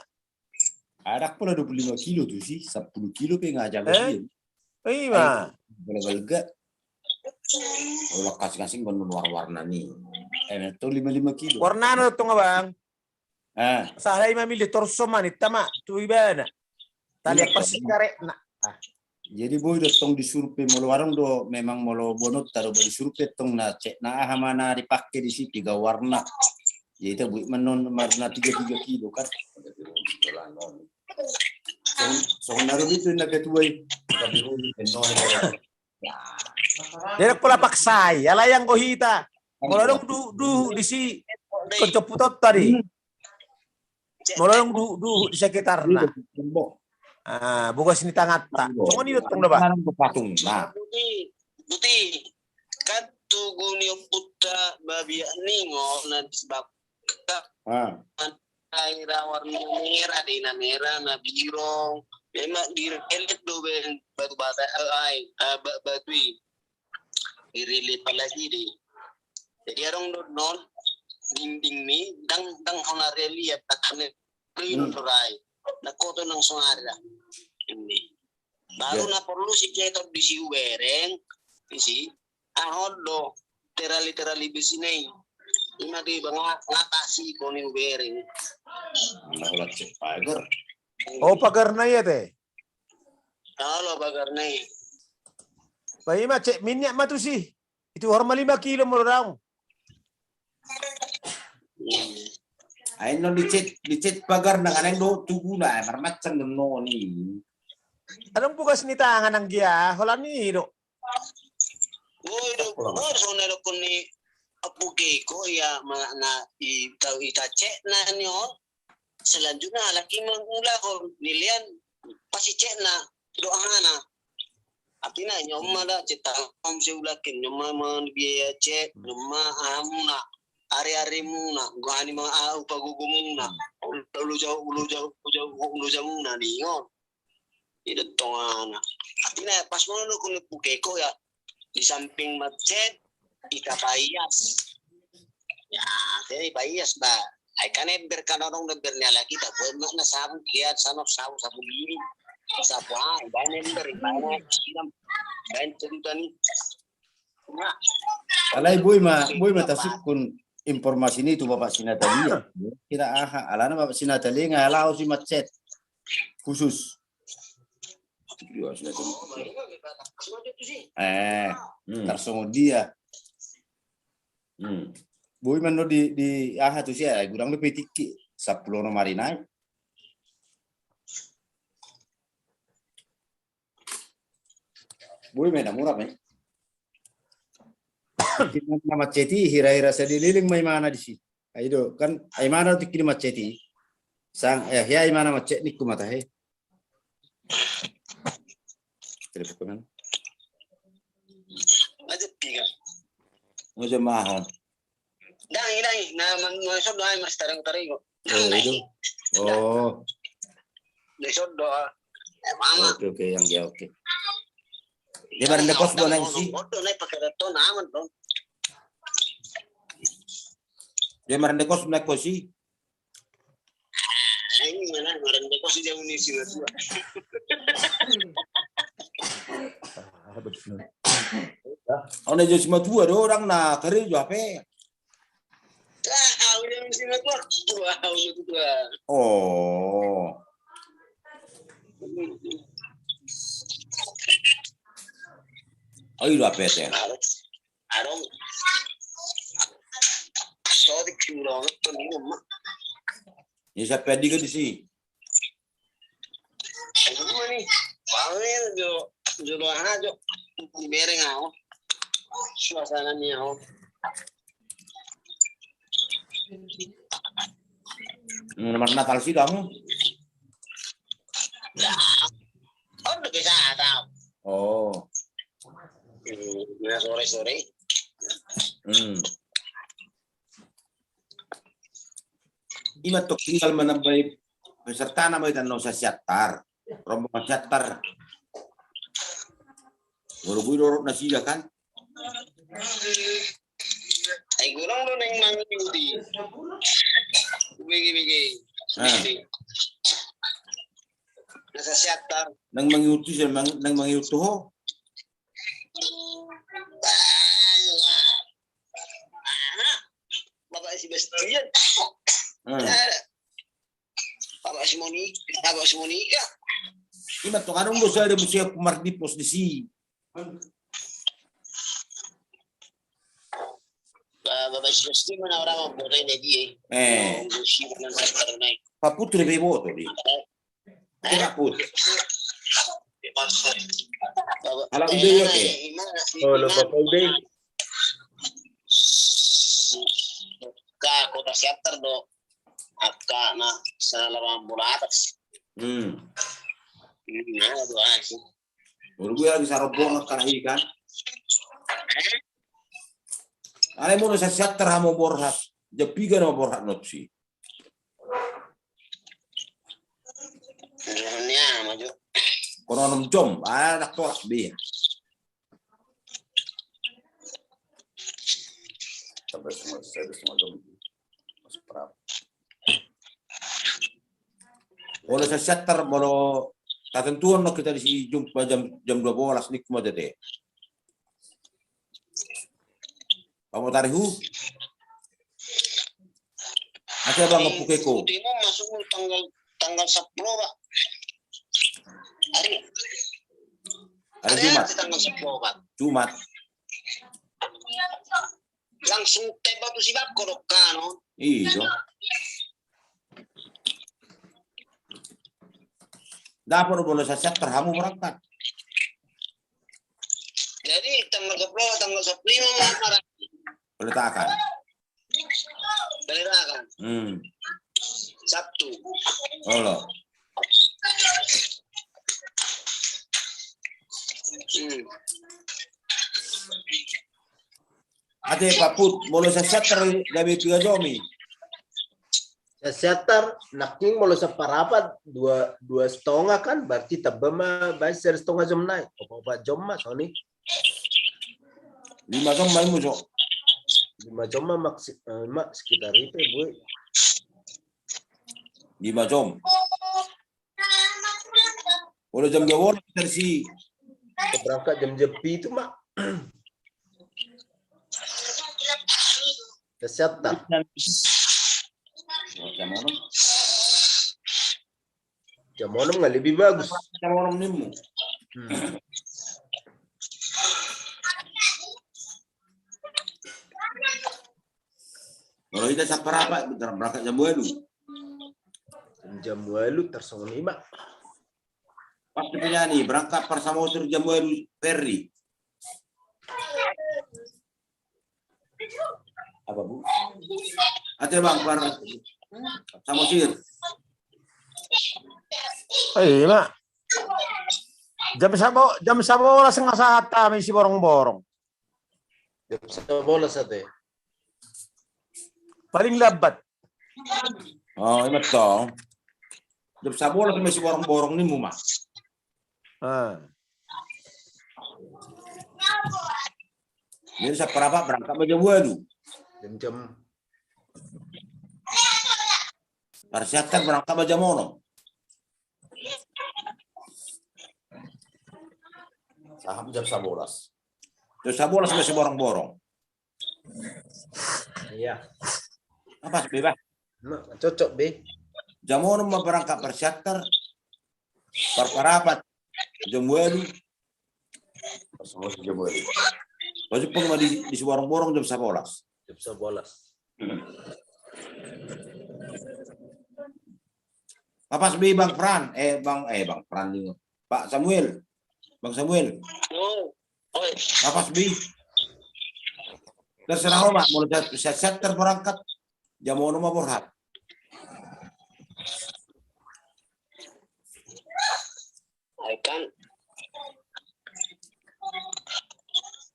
Ndang pola dua puluh lima kilo tusi, sampulu kilo pe nga jago. Eh? Ima. Balga-balga. Olo kasing-kasing banon warna-warna ni. Eh, to lima lima kilo. Warna na tong abang. Ah. Sahala i mamilih torso ma ninta ma tu ibana. Tali apa sih karetna. Ah. Jadi boi do tong disurvei molo warung do memang molo bonot taro ba disurvei tong na cek na aha ma na dipake di si tiga warna. Jadi ta boi manon warna tiga tiga kilo kan. Songon na ro itu na ketua i. Jadi pola paksa i, alai anggo hita. Molo adong duhut-duhut di si konco putot tadi. Molo adong duhut-duhut di sekitarna. Ah, bogas ni tanganta. Songon i do tong do ba. Patungna. Buti, buti. Kan tugu ni ompunta Babiak Ningo na di Sibak. Ah. Ai ra warna merah, di na merah, na birong, Jadi ma di relit do ben batu bata, eh, ai, eh, ba-, batu i. Di relit pala i di. Jadi adong do non dinding ni, ndang, ndang hona relief, takane relit do rai. Na koto nang sonari da. Ini. Baru na porlu si ketot di si ubereng, di si. Ahon do terali-terali besi na i. Ima di banga ngatasi koni ubereng. Nah, ulat cek pagar. Oh, pagar na i ate. Halo, pagar na i. Ba ima cek minyak ma tusi. Itu horma lima kilo modal. Ai non di cek, di cek pagar na kaneng do tuguna, ai marmacam do non i. Adong bukas ni tangan anggia, holan i do. Oi do, oi songon na dokon ni apu keko ya ma na i tau i tacek na ni on. Selanjutna halak i mangulahon nilean pasicekna do ahana. Artina nyoma da cek tangom seulaken nyoma mangan biaya cek nyoma ahamuna ari-arimuna gohani ma aha upagogomuna ulo jauh ulo jauh ulo jauh ulo jamuna ni on. Ida tongana. Artina pas mana lo kone pukeko ya di samping macet ita paias. Ya, jadi paias ba. Ai kan ember kan orang ember ni alaki tak buat mak na sabu dia sana sabu sabu diri. Sabu ah, bahan ember, bahan siram, bahan cerita ni. Alai boi ma, boi ma tasukkun informasi ni tu Bapak Sinatalia. Kira aha, alana Bapak Sinatalia nga alao si macet khusus. Eh, tarsongon dia. Boi ma no di, di aha tu sia, gudang do petikki, sapuluh no marinai. Boi ma na murah ma. Na macet i hira-hira sadililing ma imana di si. Ai do kan ai mana tu kini macet i. Sang eh ya imana macet ni ku mata he. Telepon. Aja piga. Aja mahal. Dang dang na man sodo ai mas tarang tarigo. Oh itu. Oh. Di sodo. Oke oke yang dia oke. Dia barang dekos do nang si. Dia marende kos na kosi. Ona jo simatua do orang na kare jo ape. Oh. Ayo lah P T. Adong. Sodik si ulang itu ni ma. Ini siapa di kan di si. Itu mah nih. Pamer jo jo doang aja. Mereng aku. Suasana ni aku. Nomor Natal si kamu. Oh, udah biasa tahu. Oh. Hmm, sore-sore. Hmm. Ima tok tinggal menambahi peserta nama itu nau sasiatar. Rombongan siatar. Baru gue dorot nasi ya kan. Ai gurang do neng mangiuti. Bege bege. Nasa siatar. Neng mangiuti sih neng mangiuti ho. Bapak si Bastian. Bapak si Monika, Bapak si Monika. Ima tong adong do sada musia pumar di pos di si. Bapak si Bastian mana orang mau botai dia. Eh. Pak Putri be boto di. Pak Putri. Ala udah ya ke. Oh, lo Bapak udah. Ka kota siatar do. Akka na sana lapangan bola atas. Hmm. Nah, dua sih. Baru gue lagi sarobong kan ikan. Ale mau nasa siatar hamo borhat. Japiga nama borhat notsi. Ni ama jo. Kono onom jom, ah, ndang tolap be. Sampai setengah, setengah jam. Masuk perap. Molo sasat tar, molo tatentuon no kita di si jumpa jam, jam dua belas ni kuma tete. Kamu tarihu? Ada bang, ngepuke ko. Timun masuk tanggal, tanggal sepuluh, Pak. Hari, hari Jumat. Tanggal sepuluh, Pak. Jumat. Langsung tembak tu si Bako dok kan. Iyo. Dapur bola sasat terhamu berangkat. Jadi tanggal sepuluh, tanggal sepuluh lima mau marah. Peletakan. Peletakan. Hmm. Sabtu. Olo. Hmm. Ate Pak Put, molo sasat tar gabe piga jom i? Sasat tar, nangkin molo saparapat dua, dua setengah kan, berarti tamba ma baen setengah jom nai. Opat jom ma, soni. Lima jom ma imu jo. Lima jom ma maksi-, eh, ma sekitar itu, Bu. Lima jom. Molo jam dua bolas versi. Berangkat jam, jam pitu, Mak. Sasat tar. Jam onom. Jam onom nggak lebih bagus? Jam onom nimu. Hmm. Molo hita saparapat, berangkat jam walu. Jam walu tar songon i ma. Pas tu penyanyi, berangkat par Samosir jam walu, Ferry. Apa, Bu? Ate bang, par Samosir. Eh, ma. Jam sabo-, jam sabolas nga sahat hami si borong-borong. Jam sabolas ate. Paling lambat. Oh, ima tong. Jam sabolas ma si borong-borong nimu ma. Ah. Jadi saparapat berangkat ma jam walu. Jam, jam. Parsiapan berangkat ma jam onom. Sahat jam sabolas. Jam sabolas ma si borong-borong. Iya. Apa be, bah? Nah, cocok be. Jam onom ma berangkat parsiapan, parparapat jam walu. Pas jam walu. Pas pun ma di, di si borong-borong jam sabolas. Jam sabolas. Hmm. Apa be Bang Fran, eh, Bang, eh, Bang Fran juga. Pak Samuel. Bang Samuel. Oh. Oi. Apa be? Terserah ho ma, molo sasat tar berangkat. Jam onom ma borhat. Ai kan.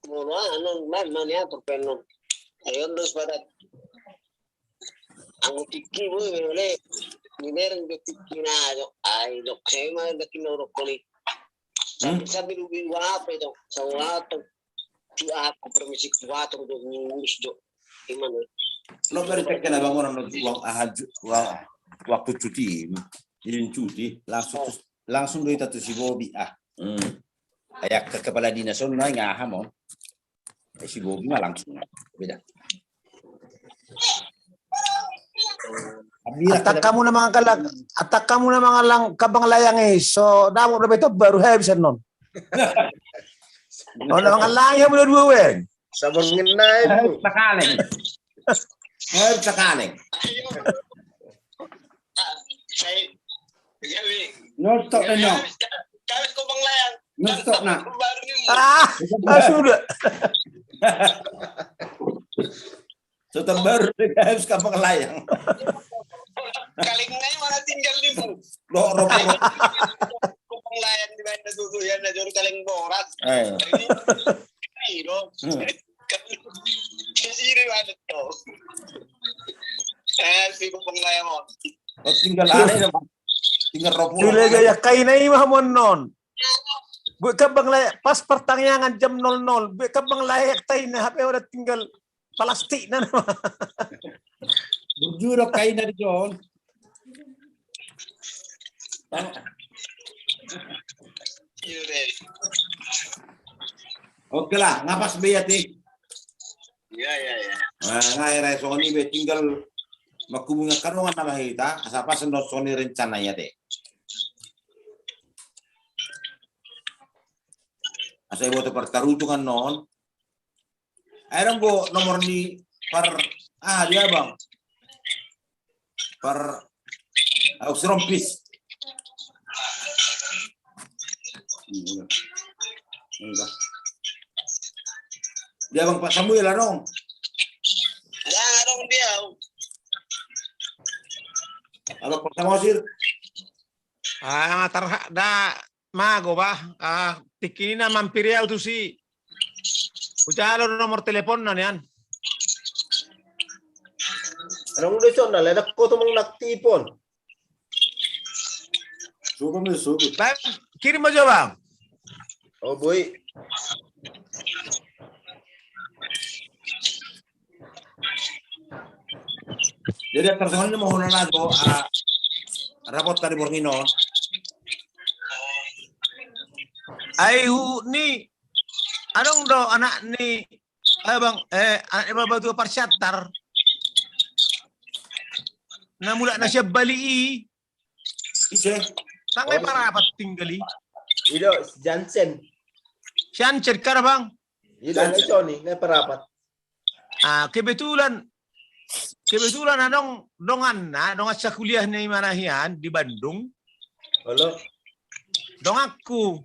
Molo anu, man, man ya, perpenon. Ayo, terus pada. Anggo tingki, boy, bole. Ninereng do tingki na, jo. Ai, dok, saya mah, dok, kino, dok, koli. Hmm? Tapi, tapi, lu, lu, apa itu? Sama, apa? Tu aku permisi kuatur do ngurus do. Gimana? Lo beri tekan abang orang lo uang ahal ju-, uang waktu cuti. Izin cuti langsung, langsung do hita tu si Bobi ah. Hmm. Kayak ke kepala dinas on naik ngaham on. Eh, si Bobi mah langsung. Beda. Atak kamu nama kalang, atak kamu nama kalang kabang layang i so dapot do beto baru habis non. Oh, nama kalang ya, dua-dua weng. Sabang ngenai. Sakaleng. Sakaleng. Nonton no. Nonton na. Ah, sudah. Sudah baru deh, guys, kapal layang. Kaleng nai mana tinggal di bu? Lo, lo, lo. Kapal layang di mana tuh, tuh, ya, na jor kaleng borat. Eh. Ini, ini, lo. Hmm. Di sini mana tuh? Eh, si kapal layang, oh. Lo tinggal aneh, tinggal robo. Sudah gaya kain aja mah, mon non. Buat kan bang layak pas pertangiangan jam nol nol. Buat kan bang layak tai na hape udah tinggal plastik na nama. Bujur kaina di John. Oke lah, ngapas be ya ti. Iya, iya, iya. Nah, ngai rai soni be tinggal makkubungan kadongan nama hita, asa pas no soni rencana ya deh. Asa iboto pertarungan non. Ayo dong, Bo, nomor ni par, ah, dia, Bang. Par, ah, si Rompis. Dia, Bang, Pak Samuel, adong. Ya, adong dia. Abang Pak Samosir. Ah, tarha-, da, mago, bah. Ah, tingki ni na mampir au tusi. Hujalo nomor teleponna nian. Adong do sona, ledakko tu mang naktipon. Suka mi, suka. Bang, kirim aja, Bang. Oh, boy. Jadi, personal ni mohon na do, ah, rapot tadi borngino. Ai hu ni, adong do anak ni, eh, Bang, eh, anak ni Baba tu Parsiantar. Na mulak na siap balik i. Ise? Tang na parapat tinggal i. Ido, Jansen. Jansen, kada, Bang? Ido, na soni, na parapat. Ah, kebetulan, kebetulan adong donganna, dongan sakuliah ni mana hian di Bandung. Halo. Donganku.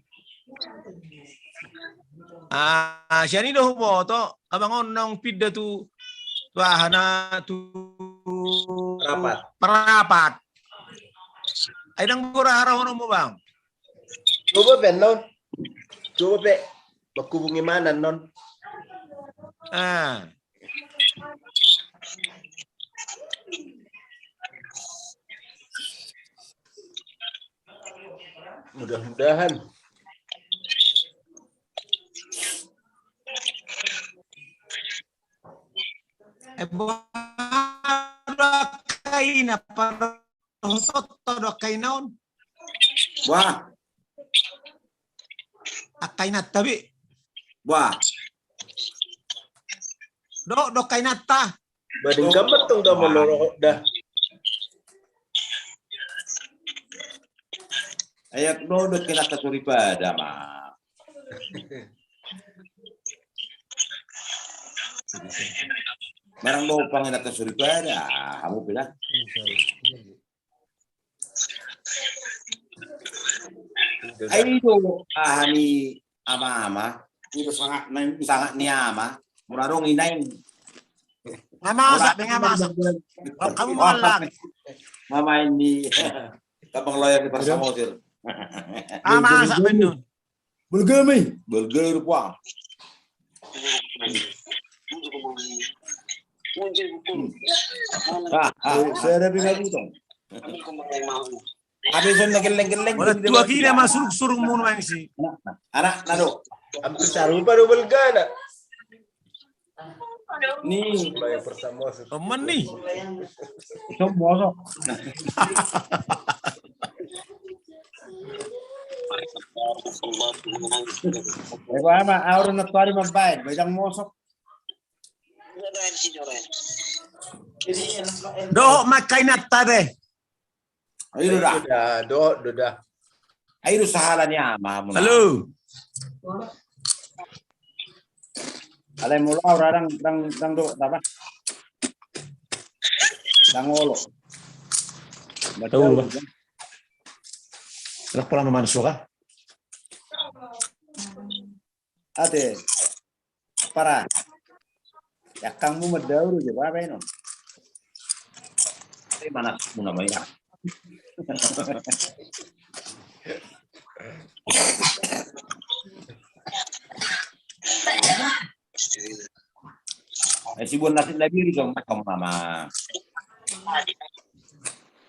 Ah, sian i do huboto, abang on naung pinda tu, tu aha na tu Parapat. Parapat. Ai dang gora harahononmu, Bang. Coba pe non. Coba pe. Makkubungi mana non. Ah. Mudah-mudahan. Eh, boha do angka i na par-, toto do angka i na on. Wah. Angka inanta be. Wah. Do, do angka inanta. Bading gamet tong da malorot da. Ayak do do angka inanta soripada ma. Barang do angka inanta soripada, hamu pe da. Ai do aha ni ama-ama, i do sangap ni, sangap ni ama, molo adong i naeng. Ama, sangap ni ama, sangap. Hamu masak. Mama ini. Kampung Loyang di Pasar Mosir. Ama, sangap ni. Bulgami. Bulgami, puang. Ah, ah. Saya ada bina butong. Ada son na geleng-geleng. Wala tua kina ma suruk-suruk munu main si. Anak, anak, nado. Hampir sarupa do bulgana. Ni. Teman ni. Iso mosok. Ego ama, aur na tuari mambaen, bajang mosok. Dohot ma angka inanta deh. Ai do da. Ai do da, dohot do da. Ai do sahala ni ama muna. Halo. Alai molo au ra dang, dang, dang dohot apa? Dang olo. Tahu, Bang. Enak pala manusia kah? Ate. Para. Yakangmu mandao do, jawab apa ini? Tapi mana muna ma ya. Eh, si buat nasi na biru dong, mama.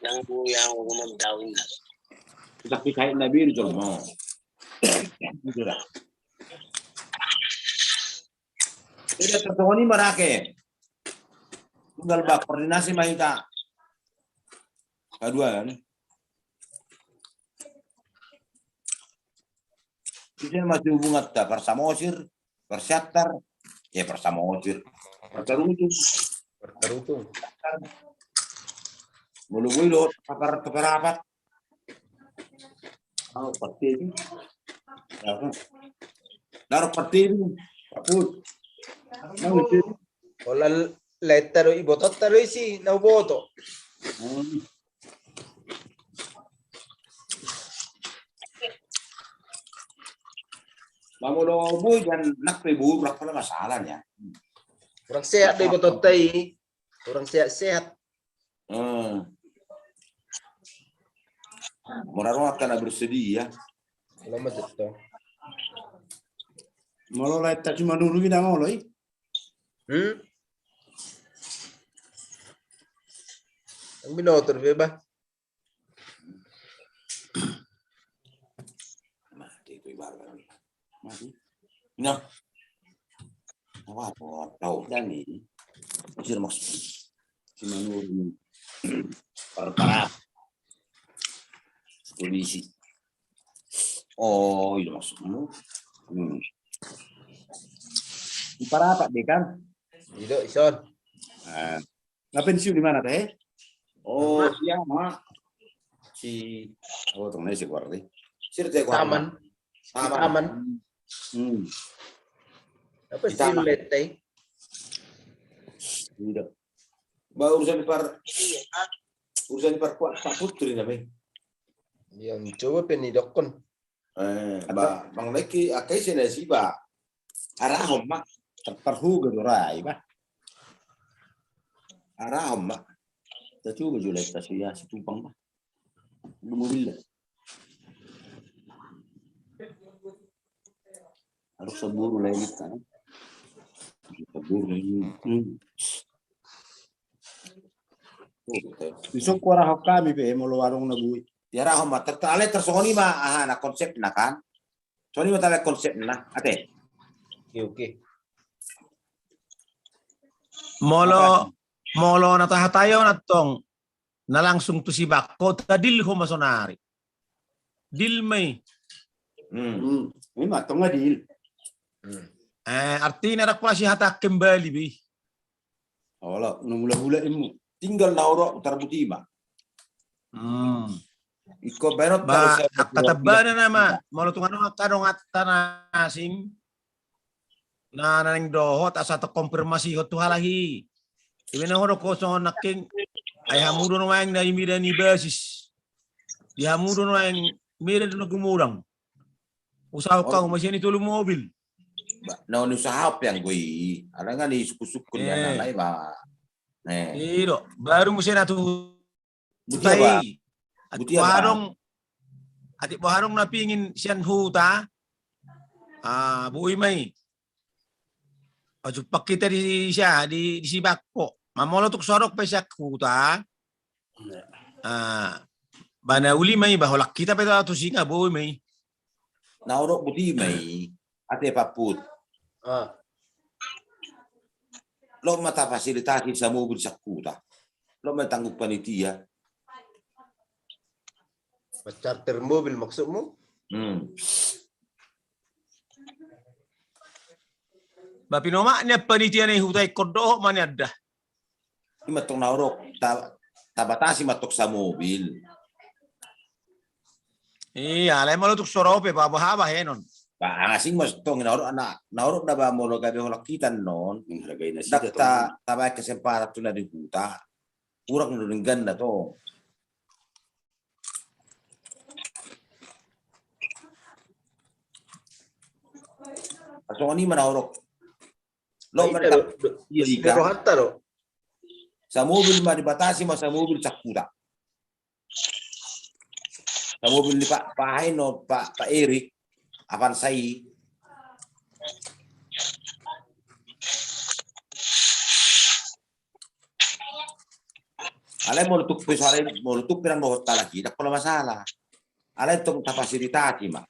Yang bu-, yang umum daun. Tapi kayak na biru dong, mau. Gitu dah. Jadi, songon i ma, Rake. Tinggal ba koordinasi ma hita. Kaduaan. Ise ma hubunganta, Parsamosir, Parsiantar, eh, Parsamosir. Partarutung. Partarutung. Molo boi do, Par, Parapat. Au, Partebi. Daro Partebi. Paput. Holan lae ta do, iboto ta do isi, na huboto. Hmm. Molo boi dan nak pe boi, rap pala masalah ya. Kurang sehat do iboto ta i. Kurang sehat-sehat. Hmm. Molo ro angka na bersedia. Molo lae ta Simanurung i, dang olo i. Hmm? Ang binoto do be ba. Mati tu ibarat. Mati. Nah. Apa tau dan i. Sir maksud. Simanurung. Parparap. Polisi. Oh, itu maksudmu. Hmm. Di Parapat deh kan? Itu, ison. Nah. Nga pensiun di mana teh? Oh, iya, Mak. Si, oh, tong na si keluar deh. Sir teh keluar. Taman. Taman. Taman. Hmm. Apa sih letei? Tidak. Ba urusan par, urusan par kuat Pak Putri namanya. Yang coba pe ni dokon. Eh, ba, bang leki akai sih nasi ba. Arahon ma. Terparhuga do rai ba. Arahon ma. Tatu baju leta si ya si Tumpang ba. Lu mobil dah. Harus saburu lagi kan. Saburu lagi. Hmm. Isuk kuarahon hami pe molo warung na bui. Ya rahon ma tertale tersongoni ma aha na konsepna kan. Songoni ma tale konsepna ate. Oke, oke. Molo, molo na tahatai on antong na langsung tu si Bakko, tadil ho ma sonari. Dil ma i. Hmm. Ini ma antong adil. Hmm. Eh, artina rap pala si hata kembali be. Olo, na mula-mula imu. Tinggal na oro tarbuti ma. Hmm. Iko berot ba, angka tambana nama, molo tung adong angka dongan na asing. Na naeng dohot asa takonfirmasi ho tu halak i. Ibe na ho do kosong nangkin. Ai hamu do nuaeng na i mida ni basis. Di hamu do nuaeng mida do na gumodang. Usaha ho ma sian i tolu mobil. Na on usaha pe anggo i. Ada nga ni suku-suku ni anak lai ba. Ido baru muse na tu Butia ba. Atik boha adong, atik boha adong na pingin sian huta. Ah, boi ma i. Pajumpang hita di sia, di, di si Bakko. Mamolo tuk sodok pe sian huta. Ah, bana uli ma i, ba holan hita pe tu singa boi ma i. Na oro buti ma i. Ate Pak Put. Ah. Lo ma tafasilitasi samobil sian huta. Lo ma tanggung panitia. Charter mobil maksudmu? Hmm. Ba pinomak ni panitia ni huta ingkon dohot ma ni anda. Ima tong na oro ta, tabatasi ma tong samobil. Iya, alai molo tuk sorope ba boha bahenon. Ba asing ma tong na oro na, na oro na ba molo gabe holan hita non. Menghargai nasida tong. Tabaen kesempatan tu na di huta. Kurang do denggan na tong. Songon i ma na oro. Lo ma do, iya, rohanta do. Samobil ma dibatasi ma samobil sian huta. Samobil ni Pak, Pak Haino, Pak, Pak Erik, Avanza i. Alai molo tuk pe, alai molo tuk pe nang dohot halak i, ndang pola masalah. Alai tong tafasilitasi ma.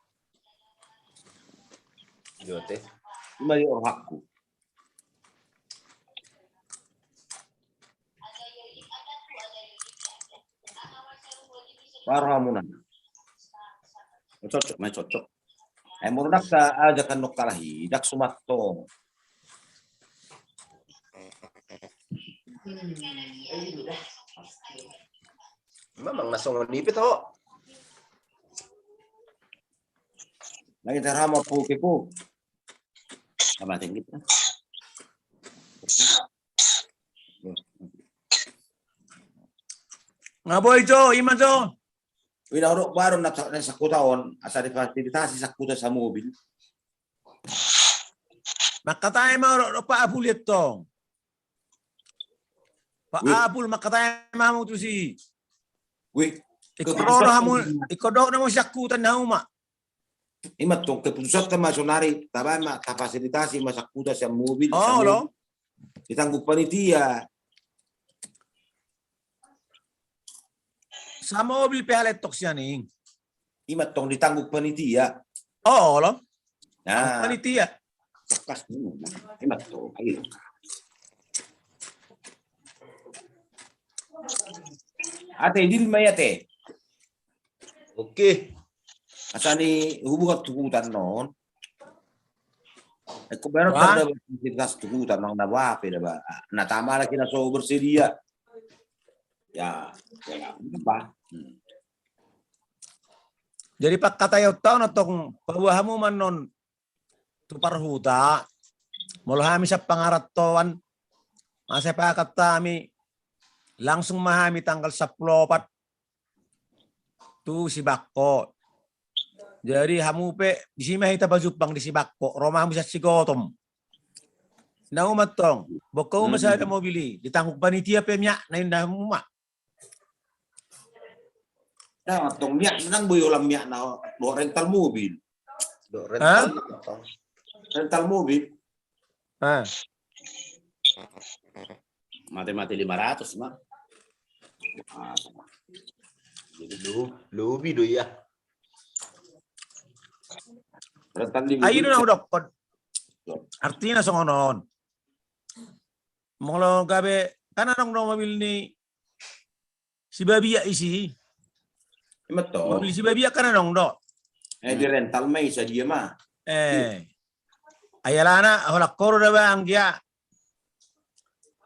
Iyo, te. Ima di rohangku. Baru hamuna. Cocok, main cocok. Eh, murnak sa aja kan nok kalah hidak sumatto. Memang na songon i pe to. Lagi terhama pu kepu. Sama tinggi. Nga boi jo, ima jo. Ina orok baru na, na sakuta on, asa difasilitasi sakuta samobil. Mangkatai ma orok do Pak Apul i tong. Pak Apul, mangkatai ma hamu tusi. Wih. Iko dohot hamu, iko dohot hamu sakuta na uma. Ima tong keputusan kan ma sonari, tabaen ma, tafasilitasi ma sakuta samobil. Oh, lo. Ditanggung panitia. Samobil pe haletok sian i. Ima tong ditanggung panitia. Oh, lo. Nah. Panitia. Ima tong, ayo. Ate, deal ma i ate. Oke. Asa ni hubungan tu huta on. Eko baru ada aktivitas tu huta on, na bape da ba. Na tama lagi na so bersedia. Ya, ya, apa? Jadi pangkataion tong, paboa hamu ma annon tu parhuta, molo hami sapangarantoan, masepakat hami, langsung ma hami tanggal sampulu opat tu Sibakko. Jadi hamu pe disi ma hita pajumpang di Sibakko, ro ma hamu sian Sigotom. Na uma tong, bongka uma sada mobil i, ditanggung panitia pe miak na inda hamu ma. Nah, tong miak nang boi holan miak na do rental mobil. Do rental. Rental mobil. Ah. Mate-mate lima ratus ma. Jadi lu, lebih do ya. Rental lima. Ayo na udokkon. Artina songon on. Molo gabe kan adong do mobil ni Sibabiat isi. Ima tong. Mobil Sibabiat kan adong do. Eh, di rental ma i sadia ma. Eh. Ai alana holan ho do da bang gia.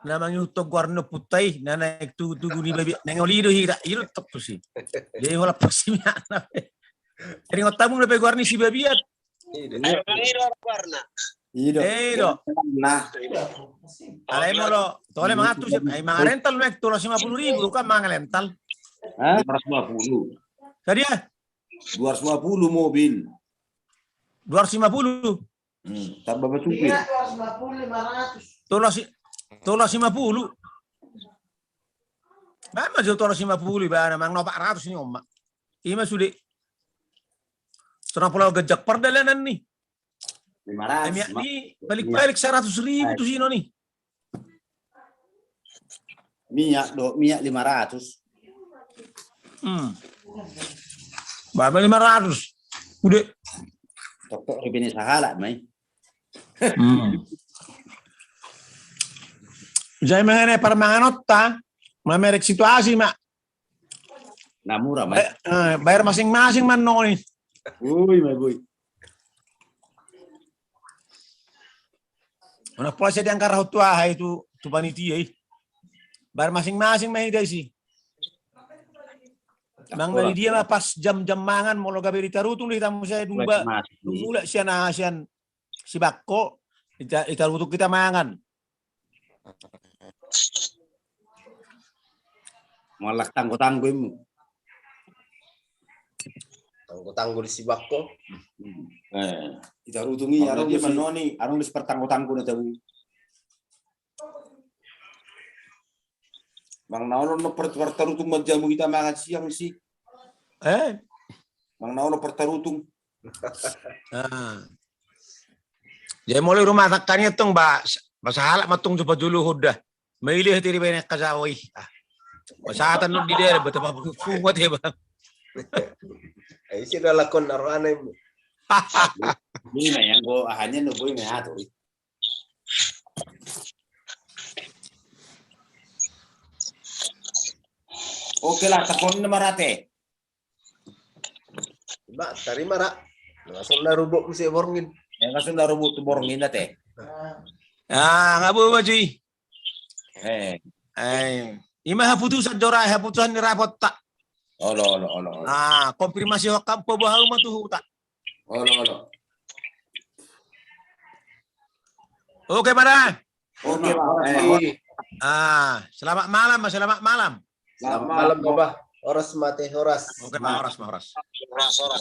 Na mangihuthon goar ni ompunta i, na naeng tugu-tugu ni Babiat, naeng olo i do hira, i do tong tusi. Jadi holan pos i miak na. Jadi ngot tabung dope goar ni Sibabiat. I do. Alai molo tole mangan tusi, ai mangan rental mek dua ratus lima puluh ribu kan mangan rental. Hah? Dua ratus lima puluh. Sadia? Dua ratus lima puluh mobil. Dua ratus lima puluh. Hmm, tambah supir. Tolu ratus lima puluh. Baen ma jo tolu ratus lima puluh, baen ma manang opat ratus ni oma. Ima sude. Sonang pola ganjang pardalanan ni. Lima ratus. Miak ni balik-balik seratus ribu tu sino ni. Miak do, miak lima ratus. Hmm. Baen ma lima ratus. Ude. Toktok ribini sahalak mai. Hmm. Jadi mengenai parmanganonta, mamerek situasi ma. Na mura ma. Eh, eh, bayar masing-masing ma annon i. Ui, ma boi. Unang pola sai diangkat rahoton tu aha i tu, tu panitia i. Bayar masing-masing ma hita isi. Manang di dia ma pas jam-jam mangan molo gabe di Tarutung do hita muse dung ba, dung mulak sian aha sian Sibakko, di Tarutung hita mangan. Malak tanggo-tanggo imu. Tanggo-tanggo di Sibakko. Eh, di Tarutung i adong di manoni, adong di sipartanggo-tanggo na tabu. Manang na olo no par-, par-, Tarutung manjamu hita mangan siang isi. Eh? Manang na olo par-, Tarutung. Ah. Jadi molo rumah tangga ni tong ba, ba sahalak ma tong jo pajolo hoda. Maile hati di bene kajawa i. Ah. Ba sahatan no di daerah ba tapa pungut ya ba. Ai si do lakon na rohana imu. Boi ma, anggo aha ni, boi ma atur i. Oke lah, takon nama rate. Ba, tarima ra. Langsung na rubuk muse borngin. Ya, langsung na rubuk tu borngin ate. Ah, nga boi ma jo i. Eh. Eh, ima haputusan jo ra, haputusan ni rapotta. Olo, olo, olo, olo. Ah, konfirmasi ho kan po bahau ma tu huta. Olo, olo. Oke, Bada. Oke, Bada. Ah, selamat malam, selamat malam. Selamat malam, Baba. Horas ma ate, horas. Oke, Baba, horas, Baba, horas. Horas, horas.